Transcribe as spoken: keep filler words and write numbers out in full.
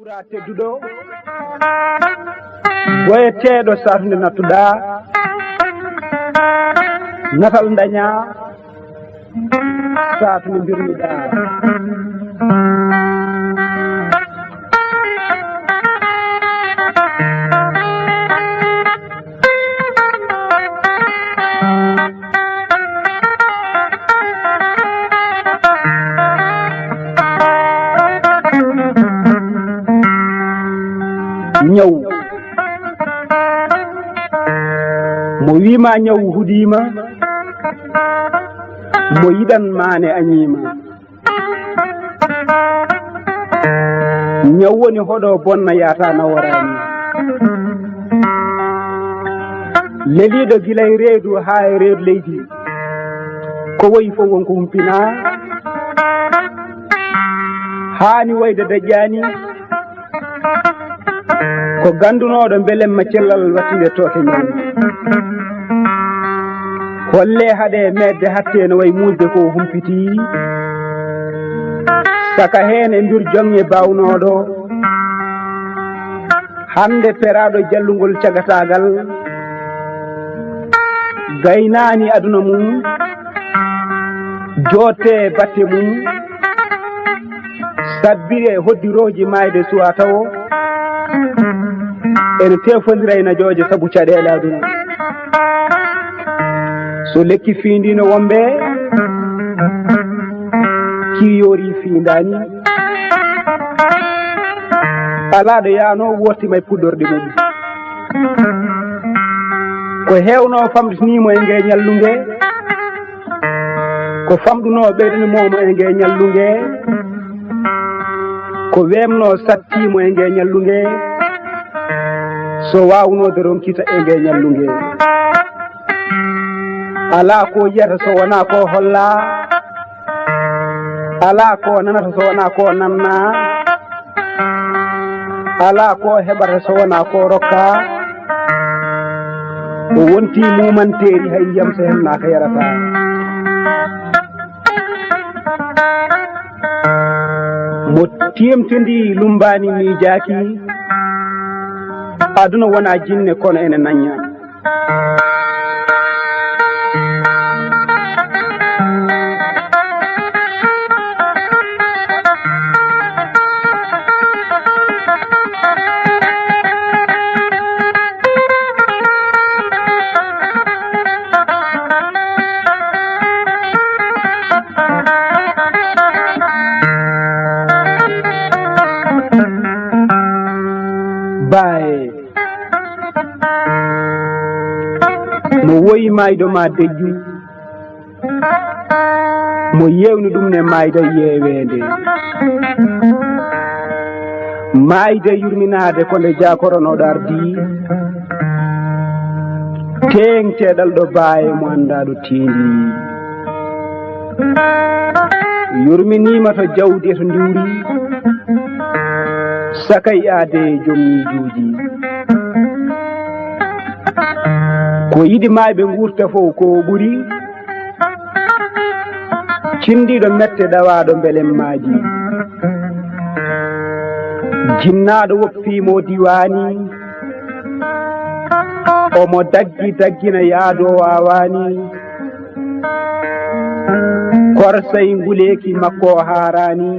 Sa tedduɗo, boyeteeɗo, satunde nattuɗaa, natal dañaa, satunde mbirmiɗaa. Ñaw. Mo wiima ñaw huɗiima, mo yiɗan maane añiima. Ñaw woni hoɗo bonna yaata naworaani. Leliiɗo gila e reedu haa e reedu leydi. Ko woyi fof won ko humpinaa. Haani woyde daƴƴaani. Ko ganndunooɗo mbelemma cellal wattinde tooke ñaw. Holle haɗe meɗde hatte no wayi muusde ko humpiti. Saka heen e mbir joŋŋe baawnooɗo. Hannde peraaɗo jallungol cagataagal. Gaynaani aduna mum. Joote batte mum. Sabbire hoddirooji maayde suwaa tawo. Ene tefondira e najooje sabu caɗeele aduna. So lekki fiindiino wonɓe, ki yoori fiindaani. Alaa ɗo yaano wootima e puɗɗorɗe mum. Ko heewno famɗitiniimo e ngee ñallu ngee. Ko famɗuno ɓeydanimo mo e ngee ñallu ngee. Ko weemno sattiimo e ngee ñallu ngee. So waawnode ronkita e ngee ñallu ngee. Alaa ko yiyata so wonaa ko hollaa. Alaa ko nanata so wonaa ko nannaa. Alaa ko heɓata so wonaa ko rokkaa. O wonti muumanteeri, hay ndiyam so hennaaka yarataa. Mo teemtindi lummbaani miijaaki. Aduna wonaa jinne kono ene nañña. Baaye. Mo woyi maayɗo ma deƴƴu, mo yeewni ɗum ne maayda yeeweende. Maayde yurminaade ko nde jaakoronoɗo ardi, teeŋ ceeɗal ɗo baaye mo anndaa ɗo tiindi. Yurminiima to jawdi e to ndiwri, sakay aade e joom miijooji. Ko yiɗi maayɓe nguurta fof ko ɓuri, cindiiɗo mette ɗawaaɗo mbelemmaaji. Jinnaaɗo woppiimo diwaani, omo daggi daggina yaado waawaani. Korsay nguleeki makko o haaraani.